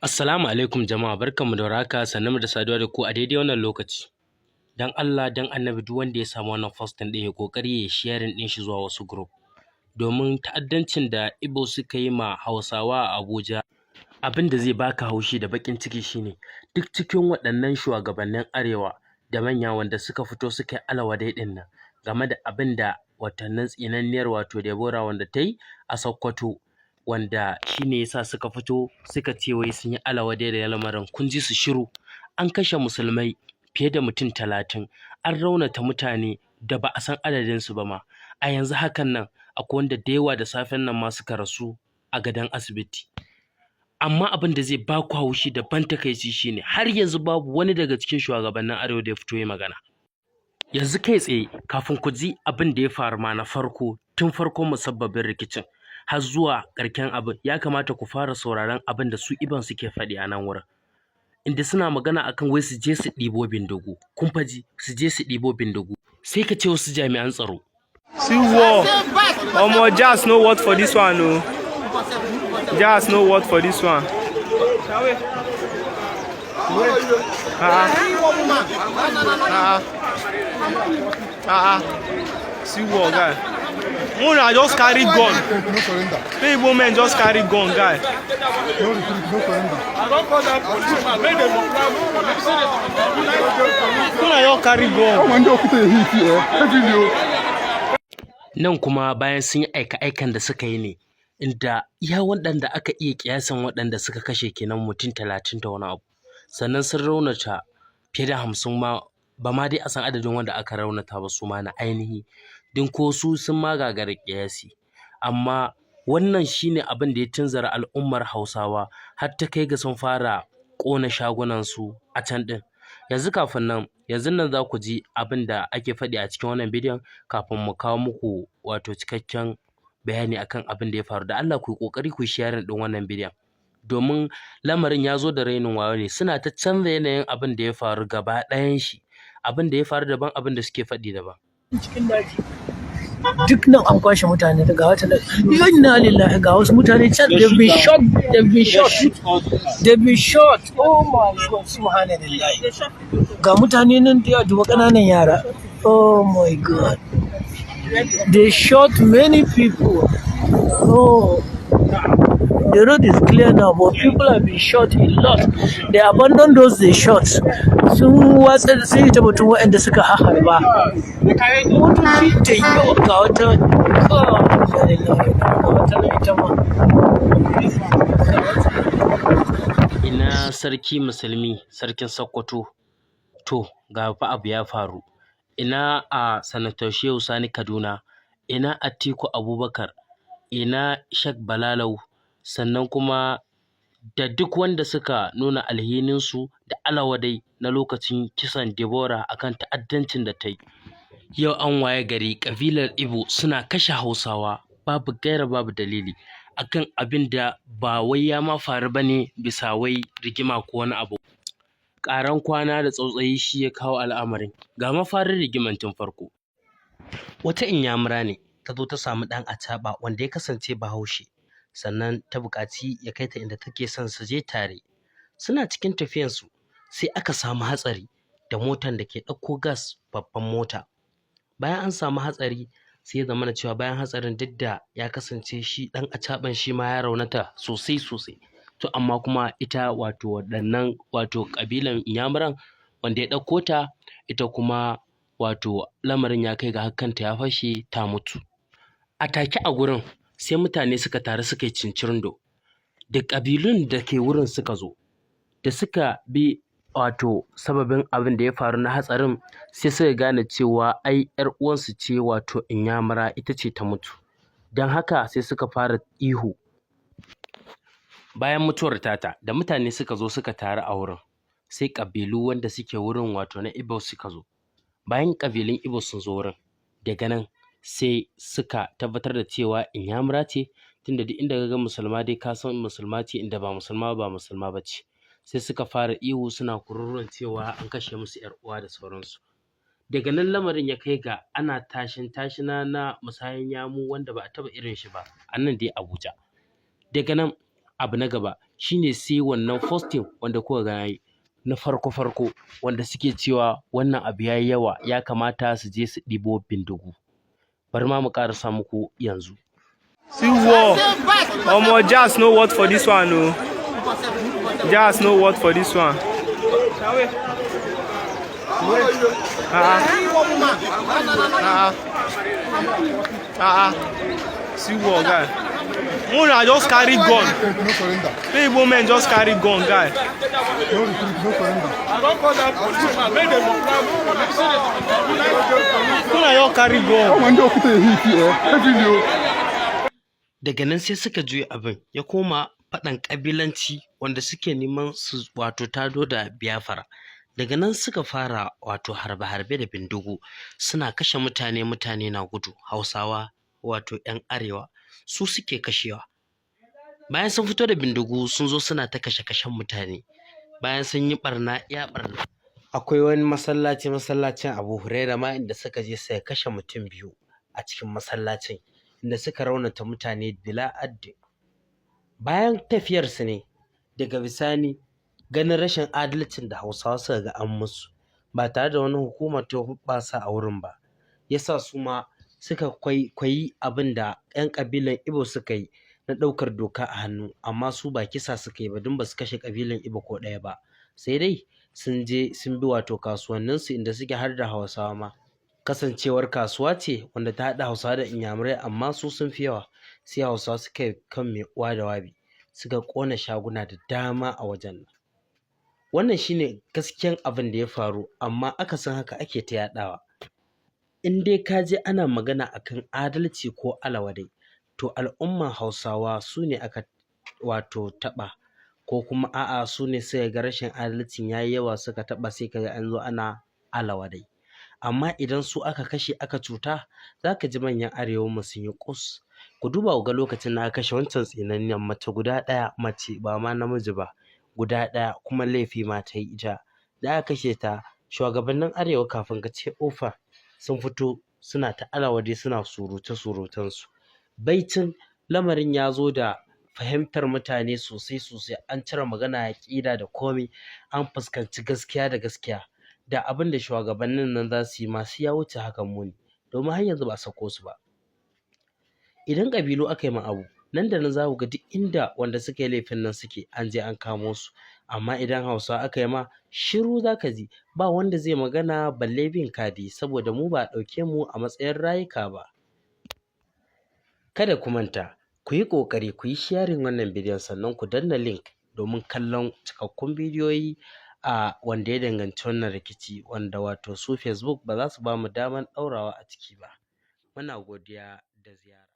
Assalamu alaikum jama'a, barkanmu da warhaka, sannunmu da saduwa da ku a daidai wannan lokaci. Dan Allah dan Annabi, duk wanda ya samu wannan posting ɗin ya ƙoƙari ya sharing ɗin shi zuwa wasu group. Domin ta'addancin da Igbo suka yi ma Hausawa a Abuja, abin da zai baka haushi da baƙin ciki shine duk cikin waɗannan shuwagabannin Arewa da manya wanda suka fito suka yi alawadai ɗin nan game da abin da watannan tsinanniyar wato Deborah wanda ta yi a Sokoto, wanda shi ne ya sa suka fito suka ce wai sun yi alawadai da lamarin, kun ji su shiru. An kashe musulmai fiye da mutum 30, an raunata mutane da ba a san adadinsu ba ma. A yanzu hakan nan akwai wanda da yawa da safen nan ma suka rasu a gadon asibiti. Amma abin da zai ba ku haushi da ban takaici shine har yanzu babu wani daga cikin shugabannin Arewa da ya fito ya magana. Yanzu kai tsaye, kafin ku ji abin da ya faru ma na farko, tun farkon musabbabin rikicin har zuwa ƙarshen abin, ya kamata ku fara sauraron abin da su Ibon suke faɗi a nan wurin. Inda suna magana akan wai su je su ɗibo bindigu. Kun fa ji, su je su ɗibo bindigu. Sai ka ce wasu jami'an tsaro. See war. Omo, jazz no word for this one o. Jazz no word for this one. Ah ah. Ah ah. See war, guy. Una just carry gun. No surrender. Make Igbo men just carry gun, guy. No retreat, no surrender. Una just carry gun. Ọmọ ndị okwute ehiti eh heavily o. Nan kuma bayan sun yi aika-aikan da suka yi ne, inda iya waɗanda aka iya ƙiyasin waɗanda suka kashe kenan mutum 30 da wani abu. Sannan sun raunata fiye da 50 ma, ba ma dai a san adadin wanda aka raunata ba su ma na ainihi. Don ko su sun ma gagara ƙiyasi. Amma wannan shine abin da ya tunzura al'ummar Hausawa har ta kai ga sun fara ƙona shagunansu a can ɗin. Yanzu kafin nan, yanzun nan za ku ji abin da ake faɗi a cikin wannan bidiyon kafin mu kawo muku wato cikakken bayani akan abin da ya faru. Da Allah ku yi ƙoƙari ku yi sharing ɗin wannan bidiyon. Domin lamarin ya zo da rainin wayo ne, suna ta canza yanayin abin da ya faru gaba ɗayan shi. Abin da ya faru daban, abin da suke faɗi daban. Cikin daji duk nan an kwashe mutane daga wata nan. Inna lillahi, ga wasu mutane can. They've been shot, they've been shot, they've been shot. Oh my God, subhanallahi, ga mutane nan da yawa, duba ƙananan yara. Oh my God, they shot many people. Oh, the road is clear now, but people have been shot a lot. They abandoned those they shot. Sun watsa, sun yi ta batun waɗanda suka harba. Motoci da yawa, ga wata, ga wata nan ita ma. Ina sarki musulmi, sarkin Sokoto, to ga fa abu ya faru. Ina a Sanator Shehu Sani Kaduna, ina Atiku Abubakar, ina Sheikh Balalau, sannan kuma da duk wanda suka nuna alhininsu da alawadai na lokacin kisan Deborah akan ta'addancin da ta yi. Yau an waye gari ƙabilar Igbo suna kashe Hausawa babu gaira babu dalili akan abin da ba wai ya ma faru ba ne bisa wai rigima ko wani abu. Ƙaran kwana da tsautsayi shi ya kawo al'amarin. Ga mafarin rigiman tun farko. Wata inyamura ne ta zo ta samu ɗan acaɓa wanda ya kasance Bahaushe, sannan ta buƙaci ya kai ta inda take son su je tare. Suna cikin tafiyansu sai aka samu hatsari da motan da ke ɗauko gas, babban mota. Bayan an samu hatsari, sai ya zamana cewa bayan hatsarin, duk da ya kasance shi ɗan acaɓan shi ma ya raunata sosai sosai. To amma kuma ita wato waɗannan wato ƙabilan inyamuran wanda ya ɗauko ta, ita kuma wato lamarin ya kai ga har kanta ya fashe, ta mutu. A take a gurin sai mutane suka taru suka yi cincirindo. Da ƙabilun da ke wurin suka zo, da suka bi wato sababin abin da ya faru na hatsarin, sai suka gane cewa ai ‘yar uwansu ce, wato inyamura, ita ce ta mutu. Don haka sai suka fara ihu. Bayan mutuwar tata, da mutane suka zo suka taru a wurin, sai ƙabilu wanda suke wurin wato na Igbo suka zo. Bayan ƙabilun Igbo sun zo wurin, daga nan sai suka tabbatar da cewa inyamura ce, tunda duk inda ka ga musulma dai ka san musulma ce, inda ba musulma ba musulma ba ce. Sai suka fara ihu suna kururuwan cewa an kashe musu ‘yar uwa da sauransu. Daga nan lamarin ya kai ga ana tashin tashina na musayan yamu wanda ba a taɓa irin shi ba a nan dai Abuja. Daga nan abu na gaba Shine sai wannan posting wanda kuka ga nayi na farko-farko, wanda suke cewa wannan abu yayi yawa, ya kamata su je su ɗibo bindigu. Bari ma mu ƙarasa muku yanzu. See war. Omo, jazz no work for this one o. Jazz no work for this one. Ah ah. Ah ah. See war, guy. Una just carry gun. No surrender. Make Igbo men just carry gun, guy. No retreat, no surrender. Una just carry gun. Ọmọ ndị okwute ehihie eh, heavily o. Daga nan sai suka juya abin ya koma faɗan ƙabilanci, wanda suke neman su wato tado da Biafra. Daga nan suka fara wato harbe-harbe da bindigu, suna kashe mutane, mutane na gudu. Hausawa, wato 'yan arewa, su suke kashewa. Bayan sun fito da bindigu, sun zo suna ta kashe-kashen mutane. Bayan sun yi ɓarna iya ɓarna, akwai wani masallaci, masallacin Abu Huraira ma, inda suka je suka kashe mutum biyu a cikin masallacin, inda suka raunata mutane bila adadin. Bayan tafiyarsu ne daga bisani, ganin rashin adalcin da Hausawa suka ga an musu ba tare da wani hukuma ta hoɓɓasa a wurin ba, yasa su ma suka kwaikwayi abin da 'yan ƙabilan Ibo suka yi na ɗaukar doka a hannu. Amma su ba kisa suka yi ba, don ba su kashe ƙabilan Ibo ko ɗaya ba, sai dai sun je sun bi wato kasuwanninsu inda suke har da Hausawa ma. Kasancewar kasuwa ce wanda ta haɗa Hausawa da Inyamurai, amma su sun fi yawa, sai Hausawa suka yi kan mai uwa da wabi, suka ƙona shaguna da dama a wajen nan. Wannan shine gaskiyan abin da ya faru, amma akasin haka ake ta yaɗawa. In dai ka je ana magana akan adalci ko alawadai, to al'umman Hausawa su ne aka wato taɓa, ko kuma a'a, su ne suka ga rashin adalcin yayi yawa suka taɓa, sai ka ga an zo ana alawadai. Amma idan su aka kashe, aka cuta, za ka ji manyan arewanmu sun yi ƙus. Ku duba ku ga lokacin da aka kashe wancan tsinannen mace guda ɗaya, mace ba ma namiji ba, guda ɗaya, kuma laifi ma ta yi ita da aka kashe ta. Shugabannin arewa, kafin ka ce uffam, sun fito suna ta alawadai, suna surute surutansu. Baicin lamarin ya zo da fahimtar mutane sosai sosai, an cire magana aƙida da komai, an fuskanci gaskiya da gaskiya da abin da shugabannin nan za su yi masu ya wuce hakan muni, domin har yanzu ba a sako su ba. Idan ƙabilu aka yi ma abu, nan da nan za ku ga duk inda wanda suka yi laifin nan suke, an je an kamo su. Amma idan Hausawa aka yi ma, shiru za ka ji, ba wanda zai magana balle bin kadi, saboda mu ba a ɗauke mu a matsayin rayuka ba. Kada ku manta, ku yi ƙoƙari ku yi sharing wannan bidiyon, sannan ku danna link domin kallon cikakkun bidiyoyi a wanda ya danganci wannan rikici, wanda wato su Facebook ba za su ba mu daman ɗaurawa a ciki ba. Muna godiya da ziyara.